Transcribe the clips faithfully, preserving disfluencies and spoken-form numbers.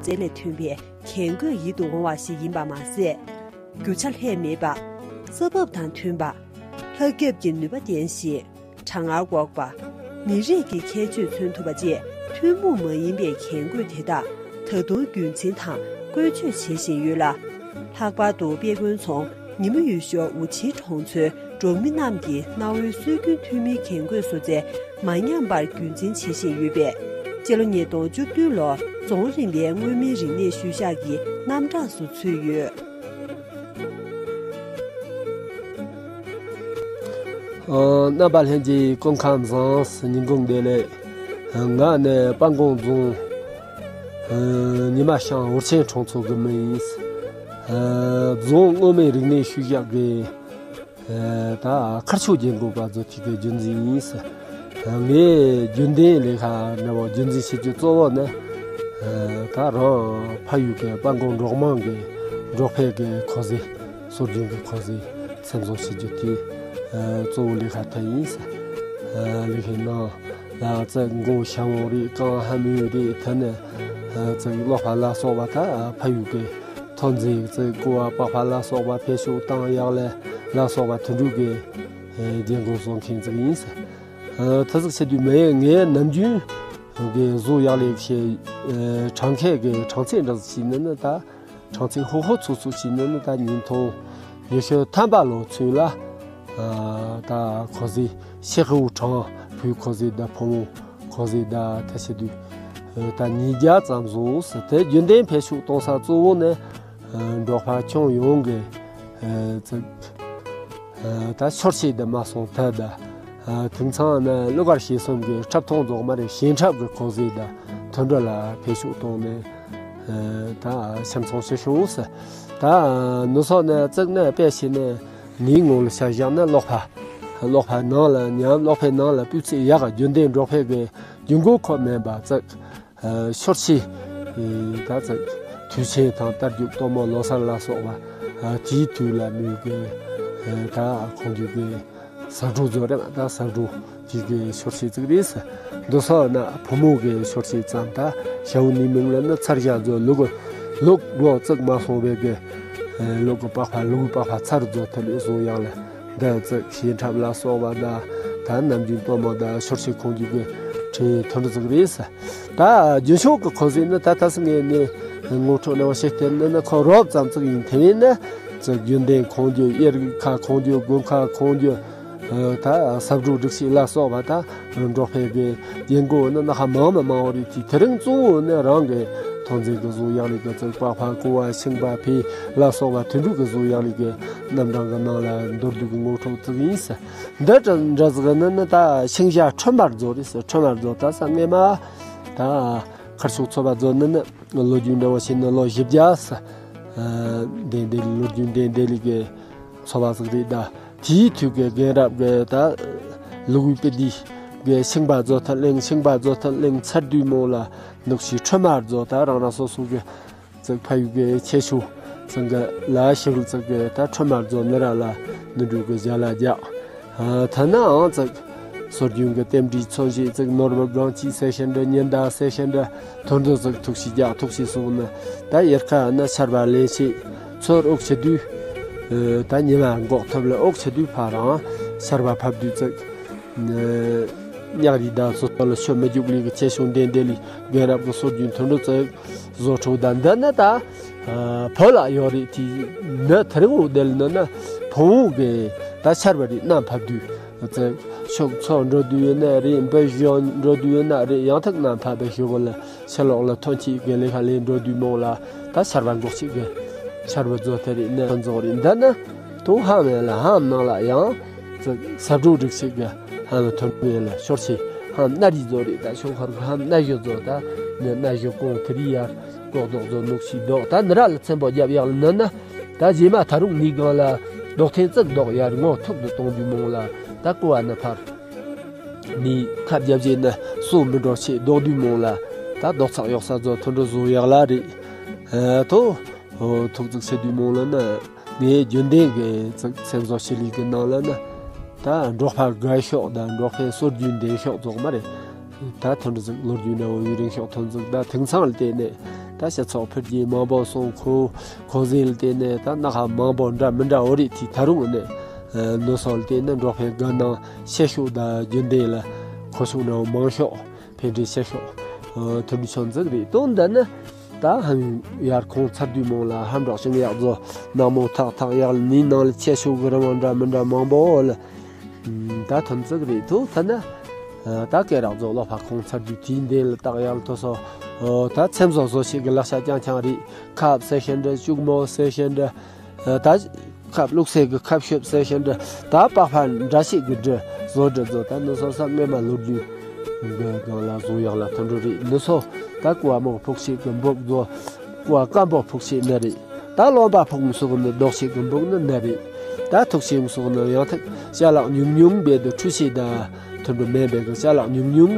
རྩལ་ལས་ཐོན་པའི་རྒྱན་གོས་ཡིད་དུ་འོང་བ་ཞིག་ཡིན་པ་མ་ཟད། རྒྱུ་ཆ་ལྷད་མེད་པ། ས་བབ་དང་མཐུན་པ། ལྷ་སྐྱབས་ཀྱི་ནུས་པ་ལྡན་ཞིང་གྲང་ངར་འགོག་པ། མི་རིགས་ཀྱི་ཁྱད་ཆོས་མཚོན་ཐུབ་པ་བཅས་ཐུན་མོང་མ་ཡིན་པའི་རྒྱན་གོས་དེ་དག་ད་དུང་རྒྱུན་འཛིན་དང་བཀོལ་སྤྱོད་བྱེད་བཞིན་ཡོད་ལ། ལྷག་པར་དུ་དཔལ་མགོན་ཚང་ཉི་མ་འོད་ཤོར་འུ་ཆིའི་གྲོང་ཚོའི་གྲོང་མི་རྣམས་ཀྱིས་གནའ་བོའི་སྲོལ་རྒྱུན་ཐོན་མིའི་རྒྱན་གོས་བཟོ་རྩལ་མ་ཉམས་པར་རྒྱུན་འཛིན་བྱེད་བཞིན་ཡོད་པས། སྤྱི་ལོ་ཉིས་སྟོང་བཅུ་བདུན་ལོར་རྫོང་རིམ་པའི་མངོན་མིན་རིག་གནས་ཤུལ་བཞག་གི་རྣམ་གྲངས་སུ་ཚུད་ཡོད། ཨ། རྣམ་པ་ལྷན་རྒྱས་སྐུ་ཁམས་བཟང་། ཉིན་གུང་བདེ་ལེགས། ང་ནི་སྤང་སྒོང་རྫོང་། ཨ། ཉི་མ་ཤང་འུར་ཆེན་གྲོང་ཚོ་གི་མི་ཡིན། ཨ། རྫོང་མངོན་མིན་རིག་གནས་ཤུལ་བཞག་གི། ཨ། ད་མཁར་ཤུགས་རྒྱན་གོས་པ་བཟོ་ཐིག་གི་རྒྱུན་འཛིན་ཡིན། ངའི་རྒྱུན་ལྡན་ལས་ཀ་འདྲ་བོ་རྒྱུན་འཛིན་བྱེད་རྒྱུ་གཙོ་བོ་ནི། ཨ། ད་རང་ཕ་ཡུལ་གྱི་སྤང་སྒོང་འབྲོག་དམངས་ཀྱི་འབྲོག་ཕལ་གྱི་གོས་ཟས། སྲོལ་རྒྱུན་གྱི་གོས་ཟས་སེམས་བཟང་བྱེད་རྒྱུ་དེ། ཨ། གཙོ་བོ་ལས་ཀ་དེ་ཡིན། ཨ། ལས་ཀའི་ནང་ལ་ཙི་མགོ་ཤ་བོ་རེད། རྐང་ལྷ་མོ་རེད། དེ་ནས་ཙི་གློག་པ་ལ་སོགས་པ། ད་ཕ་ཡུལ་གྱི་ཐོན་རྫས་ཙི་ཀོ་བ་པགས་པ་ལ་སོགས་པ་འཕེལ་ཕྱུག་བཏང་ཡག་ལས་ལ་སོགས་པ་དེ་འདྲ་གི་རྒྱན་གོས་བཟོ་མཁན་ཙིག་ཡིན། ཨ། དེ་ཟིག་བྱེད་དུས་མི་ངས་ནམ་རྒྱུན་གི་བཟོ་ཡག་ལས་ཤེས། ཨ། གྲངས་ཁེ་གི་གྲངས་ཚད་འདྲ་ཟིག་བྱས་ནི་ནི། ད་གྲངས་ཚད་ཧོ་ཧོ་ཚུགས་ཚུགས་བྱས་ནི་ནི། ད་ཉིས་སྟོང་ཉི་ཤུ་ཐམ་པ་ལོ་ཚུན་ལ། ཨ། ད་གོས་ཟས་ཤེ་ཧུ་གྲངས་བོད་གོས་ཟས་དང་ཕོ་མོ་གོས་ཟས་དང་ད་བྱེད་དུས། ཨ། ད་ཉིས་བརྒྱ་ཙམ་བཟོས། དེ་རྒྱུན་ལྡན་འཕེལ་ཕྱུག་གཏོང་ས་གཙོ་བོ་ནི། ཨ། འབྲོག་པ་ཁྱོན་ཡོངས་ཀྱི། ཨ། ཙི། ཨ། ད་ཤོར་ཆས་དུ་མ་སོང་ཐལ་ད། ཨ། དེང་སང་ནི་གླུ་གར་གཞས་གསུམ་གྱི་འཁྲབ་སྟོན་རྫོགས་མ་རེད། གཞས་འཁྲབ་ཀྱི་གོས་ཟས་དང་མཐུན་སྒྲིལ་ལ་འཕེལ་ཕྱུག་གཏོང་ནས། ཨ། ད་ཁྱིམ་ཚང་ཞིག་ཤོག་ཟེར། ད་ནུ་སོགས་ནི་ཙིག་ནི་དཔེ་བྱས་ནས་ངའི་ངོ་ལ་ཆ་བཞག་ན་གློག་པ། གློག་པ་ནང་ལ་ཉམས། གློག་པའི་ནང་ལ་སྤུས་ཚད་ཡག་རྒྱུན་ལྡན་འབྲོག་ཕལ་གྱི་རྒྱུན་གོས་ཁོ་མིན་པ་ཙིག། ཨ། ཤོར་ཆས། ཨེ། ད་ཙིག་དུས་ཆེན་དང་རྟ་རྒྱུག་སྟོན་མོ་ལོ་གསར་ལ་སོགས་པ། ཨ། དེའི་དུས་ལ་མོས་གི། ཨེ། ད་ཁོང་རྒྱུག་གི་ཟ་འབྲུ་བཟོ་རེད། ད་ཟ་འབྲུ་དེ་གི་ཤོར་ཆས་ཙིག་རེད། འདི་སོགས་ན་ཕོ་མོ་གི་ཤོར་ཆས་ཙམ། ད་ཞའོ་ནི་མིང་ལ་ནི་ཚར་བཞག་བཟོ། ལུག་ལུག་མགོ་ཙིག་མ་སོང་བའི་གི། ཨེ། ལུག་གི་པགས་པ། ལུག་པགས་པ་ཚར་བཟོ་ཐུབ་ལས་བཟོ་ཡག་ལ། འདི་ཙིག་གཞས་འཁྲབ་ལ་སོགས་པ་དང་། ད་ནམ་རྒྱུན་སྟོན་མོ་དང་ཤོར་ཆས་ཁོང་རྒྱུག་གི་ཁྲིམས་ཡིག་མཐུན་སྒྲིལ་ཟིག་རེད། ད་རྒྱུན་ཤོག་གི་གོས་ཟས་ནི་ད་ལྟ་སང་ངས་ནི་ངོ་སྤྲོད་གནང་བ་ཞིག་སྟེར་ནི་ནི་ཁོ་རོབ་ཙམ་ཙིག་ཡིན། དེ་བས་ནི་ཙིག་རྒྱུན་ལྡན་ཁོང་རྒྱུག། གཡེར་ཁ་ཁོང་རྒྱུག། དགུན་ཁ་ཁོང་རྒྱུག། ད་ཟ་འབྲུ་སྒྲིག་ཆས་ལ་སོགས་པ། ད་འབྲོག་ཕལ་གྱི་རྒྱན་གོས་ནི་ནི་ཧ་མང་མི་མང་བ་རེད། དེ་དེ་རིང་གཙོ་བོ་ནི་རང་གི་ཐོན་རྫས་ཀྱི་བཟོ་ཡག་ལས་ཀྱི་ཙིག་པགས་པ། ཀོ་བ། ཤིང་པ། ཕེ་ལ་སོགས་པ་དེ་འདྲ་གི་བཟོ་ཡག་ལས་ཀྱི་རྣམ་གྲངས་ཀྱི་ནང་ལ་མདོར་བསྡུས་ཀྱི་ངོ་སྤྲོད་ཙིག་ཡིན། འདི་འདྲ་ཟིག་ནི་ནི་ད་ཤིང་བྱ་ཁྲོན་པར་བཟོ་རེད་ཟེར། ཁྲོན་པར་བཟོ། ད་སང་སྔས་མ་ད་མཁར་ཤུགས་ཚོ་པ་བཟོ་ནི་ནི་ལོ་རྒྱུས་འདྲ་བོ་བྱས་ན་ལོ་བཞི་བརྒྱ་ཟེར། ཨ། འདི་འདི་ལོ་རྒྱུས་འདི་འདི་ལས་ཀྱི་ཚོ་པ་ཟིག་རེད། ད་དེའི་དུས་ཀྱི་རྒན་རབས་ཀྱི་ད་ལུག་བུའི་དཔེ་དེ་གི་ཤིང་པ་བཟོ་ཐུབ་ལེང་། ཤིང་པ་བཟོ་ཐུབ་ལེང་ཚར་དུས་མོ་ལ་ནུག་ཤི་ཁྲོན་པར་བཟོ། ད་རང་རང་སོ་སོ་གི་ཙིག་ཕ་ཡུལ་གྱི་ཁྱེད་ཤུག་ཙིག་གི་ལ་ཞིག་ཙིག་གི་ད་ཁྲོན་པར་བཟོ་ནི་ར་ལ་ནི་འབྲུ་གི་བཞག་ལ་རྒྱག། ཨ། ཐ་ནའང་ཙིག་སྲོལ་རྒྱུན་གྱི་རྟེན་འབྲེལ་མཚོན་བྱེད་ཙིག་ནོར་བུ་སྒང་གཅིག་ཟེར་བཞིན་དུ། ཉི་ཟླ་ཟེར་བཞིན་དུ། ཐོར་འདུ་ཟིག་ཐུག་ཤི་རྒྱག། ཐུག་ཤི་སོང་ནི་ད་དབྱར་ཁ་ནི་ཆར་པ་ལེན་བྱེད། ཚུར་འོག་ཆེ་དུས། ཨ། ད་ཉི་མ་འགོག་ཐུབ་ལ་འོག་ཆེ་དུས་ཕ་རང་ཆར་པ་ཕབ་དུས་ཙིག། ཉག་རི་དང་སོ་སོ་ལ་ཤོ་མི་རྒྱུག་ལི་གི་ཆེ་ཆུང་ལྡན་ལྡན་ལི་རྒན་རབས་ཀྱི་སྲོལ་རྒྱུན་ཐོན་འགྲོ་ཙིག་བཟོ་འཕྲོ་དང་འདི་ནི་ད་བོད་ལ་ཡོད་རེད། དེ་ནི་དེ་རིང་འོ་དེ་ལ་ནི་ནི་བོང་བུ་གི་ད་ཆར་པ་རེད། གནམ་ཕབ་དུས་ཙིག་ཤོག་ཚོ་འགྲོ་དུས་ཡོད་ན་རེད། འབུ་ཞོ་འགྲོ་དུས་ཡོད་ན་རེད། ཡང་ཐག་གནམ་ཕབ་པའི་ཞོག་ལ། ཕྱི་ལོགས་ལ་ཐོན་སྐྱེད་ཀྱི་ལས་ཀ་ལས་འགྲོ་དུས་མོ་ལ་ད་ཆར་པ་འགོག་ཆེད་ཀྱི་ཆར་པ་བཟོ་དེ་རེད། ནི་ཕན་ཚོགས་རེད། འདི་ནི་དུ་ཧམ་ཡ་ལ་ཧམ་ནང་ལ་ཡང་ཟ་འབྲུ་སྒྲིག་ཆེད་ཀྱི་ཧམ་ཐོན་མེད་ལ་ཤོར་ཆེ་ཧམ་སྣ་རི་བཟོ་རེད། ད་ཤོག་ཁར་ཧམ་སྣ་ཞོ་བཟོ། ད་ནི་སྣ་ཞོ་གོང་དེ་རི་ཡར་ཀོག་རྡོག་བཟོ། ནུག་ཤི་རྡོག། ད་ནི་ར་ལ་ཚན་པོ་རྒྱབ་ཡག་ལ་ནི་ནི་ད་རྗེས་མ་ད་རུང་ནི་སྒང་ལ་རྡོག་ཐེན་ཙིག་རྡོག་ཡར་ངོ་ཐུག་ཏུ་གཏོང་དུས་མོ་ལ་ད་ཀོ་བ་ནི་ཕར། ནི་ཁ་རྒྱབ་བྱས་ན་སོ་མི་འགྲོ་ཆེད་རྡོག་དུས་མོ་ལ་ད་རྡོག་ཚག་གཡོག་ས་བཟོ་ཐོན་འགྲོ་བཟོ་ཡག་ལ་རེད། ཨ། ཐོ། ཨོ། ཐུག་ཙིག་བྱེད་དུས་མོ་ལ་ནི་ངའི་རྒྱུན་ལྡན་གྱི་ཙིག་སེམས་བཟོ་ཞི་ལི་གི་ནང་ལ་ནི་ད་འབྲོག་པ་དགའ་ཤོག་དང་འབྲོག་པའི་སྲོལ་རྒྱུན་ལྡན་ཤོག་རྫོགས་མ་རེད། ད་ཐོན་འགྲོ་ཙིག་ལོ་རྒྱུས་འདྲ་བོ་ཡུན་རིང་ཤོག་ཐོན་ཙིག་ད་དེང་སང་ལ་བལྟས་ནས་ད། ད་སྤྱི་ཚོགས་འཕེལ་རྒྱས་མང་པོ་སོང་། ཁོ་ཁོ་ཟིན་ལ་བལྟས་ནས་ད་སྣ་ཁ་མང་པོ་འདྲ་མི་འདྲ་བོ་རེད། དེ་ད་རུང་ནས་ནུ་སོ་ལ་བལྟས་ན་འགྲོ་ཕན་དགའ་སྣང་ཆེ་ཤོས་དང་རྒྱུན་ལྡན་ལ་མཁོ་ཤོས་ནང་མང་ཤོས། ཕན་འབྲས་ཆེ་ཤོས་ཐུན་ཆོན་ཟིག་རེད། དོན་འདི་ནི་ད་ཧང་ཡར་ཁོང་ཚར་དུས་མོང་ལ་ཧམ་འབྲོག་ཞིང་ཡག་བཟོ། ནག་མོ་ཐག་ཐག་ཡག་ལ་ནི་ནང་ལ་ཆེ་ཤོས་གི་རི་མོ་འདྲ་མི་འདྲ་མང་པོ་ལ། ད་ཐོན་ཙིག་རེད། ཐུག་ཐ་ན། ད་སྐེ་རག་རྫོགས་ལོ་ཕ་ཁོང་ཚར་རྒྱུ་དེའི་འདན་ལ་བཏགས་ཡག་ལ་ཐོ་སོ། ད་ཚེམ་བཟོ་བཟོ་ཤེས་གི་ལག་ཆ་རྐྱང་རྐྱང་རེད། ཁབ་ཟེར་ཤེས་འདྲ། ལྕུག་མོ་ཟེར་ཤེས་འདྲ། ད་ཁབ་བླུགས་སའི་གི་ཁབ་ཤོབ་ཟེར་ཤེས་འདྲ། ད་པགས་ཕ་འདྲ་ཞིག་གི་འདྲ་བཟོ་འདྲ་བཟོ། ད་ནུ་སོ་ས་སྔོན་མ་ལོ་རྒྱུས་འདི་སྒང་ལ་བཟོ་ཡག་ལ་ཐོན་འགྲོ་རེད། ནུ་སོ་ད་ཀུ་བ་མོ་ཕུག་ཤེས་གི་འབུབ་བཟོ། ཀུ་བ་སྐམ་པོ་ཕུག་ཤེས་ནི་རེད། ད་རློན་པ་ཕོག་མི་སོགས་ནི་ལྡོག་ཤེས་ཀྱི་འབུག་ནི་ནི་རེད། ད་ཐུག་ཤེས་མི་སོགས་ནི་ཡང་ཐུག་ཅ་ལག་ཉུང་ཉུང་བས་དུ་འཁྲུ་ཤེས་ད་ཐུན་དུ་མེད་པའི་གི་ཅ་ལག་ཉུང་ཉུང་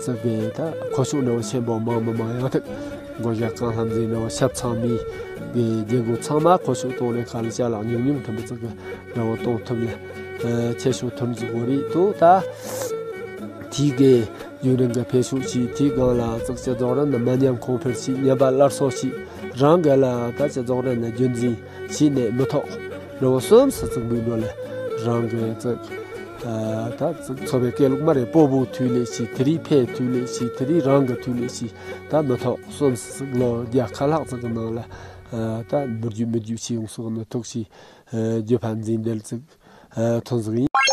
ཙག་གི་ད་མཁོ་ཤུགས་ནི་ཆེན་པོ་མང་མི་མང་ཡང་ཐུག་མགོ་ཞྭ་རྐང་ལྷམ་འཛིན་ནི་ཞབས་ཚང་མི་གི་རྒྱན་གོ་ཚང་མ་མཁོ་ཤུགས་གཏོང་ལེན་ཁ་ལ་ཅ་ལག་ཉུང་ཉུང་ཐུན་པ་ཙག་གི་འདྲ་བོ་གཏོང་ཐུབ་ལ་ཆེ་ཤོས་ཐུན་ཟིག་གོ་རེད། དུ་ད་དེའི་གི་ཡུན་རིང་གི་འཕེལ་ཤུགས་ཤིག་དེའི་སྒང་ལ་ཙག་སྤྱི་ཚོགས་རང་ནི་མ་ཉམས་གོང་འཕེལ་ཞིག་ཉམས་པ་སླར་གསོ་ཞིག་རང་གི་ལ་ད་སྤྱི་ཚོགས་རང་ནི་རྒྱུན་འཛིན་བྱས་ནས་མི་ཐོག་རི་བོ་གསུམ་སུ་བཙུགས་འདུག་ནོ་ལ་རང་གི་ཙག་ད་ཙག་ཚོ་བའི་སྐད་ལུགས་མ་རེད། སྤོ་བོ་ཐུག་ལེ་ཞིག་དེ་རིགས་ཕེ་ཐུག་ལེ་ཞིག་དེ་རིགས་རང་གི་ཐུག་ལེ་ཞིག་ད་མི་ཐོག་གསུམ་སུ་ལོ་བརྒྱ་ཁ་ལྷག་ཙག་གི་ནང་ལ་ད་འབུར་རྒྱུ་མི་རྒྱུ་ཞིག་ཡོང་སོགས་ནི་ཐུག་ཞིག་རྒྱུ་ཕན་འཛིན་འདེལ་ཙག་ཐོན་ཟིག་ཡིན།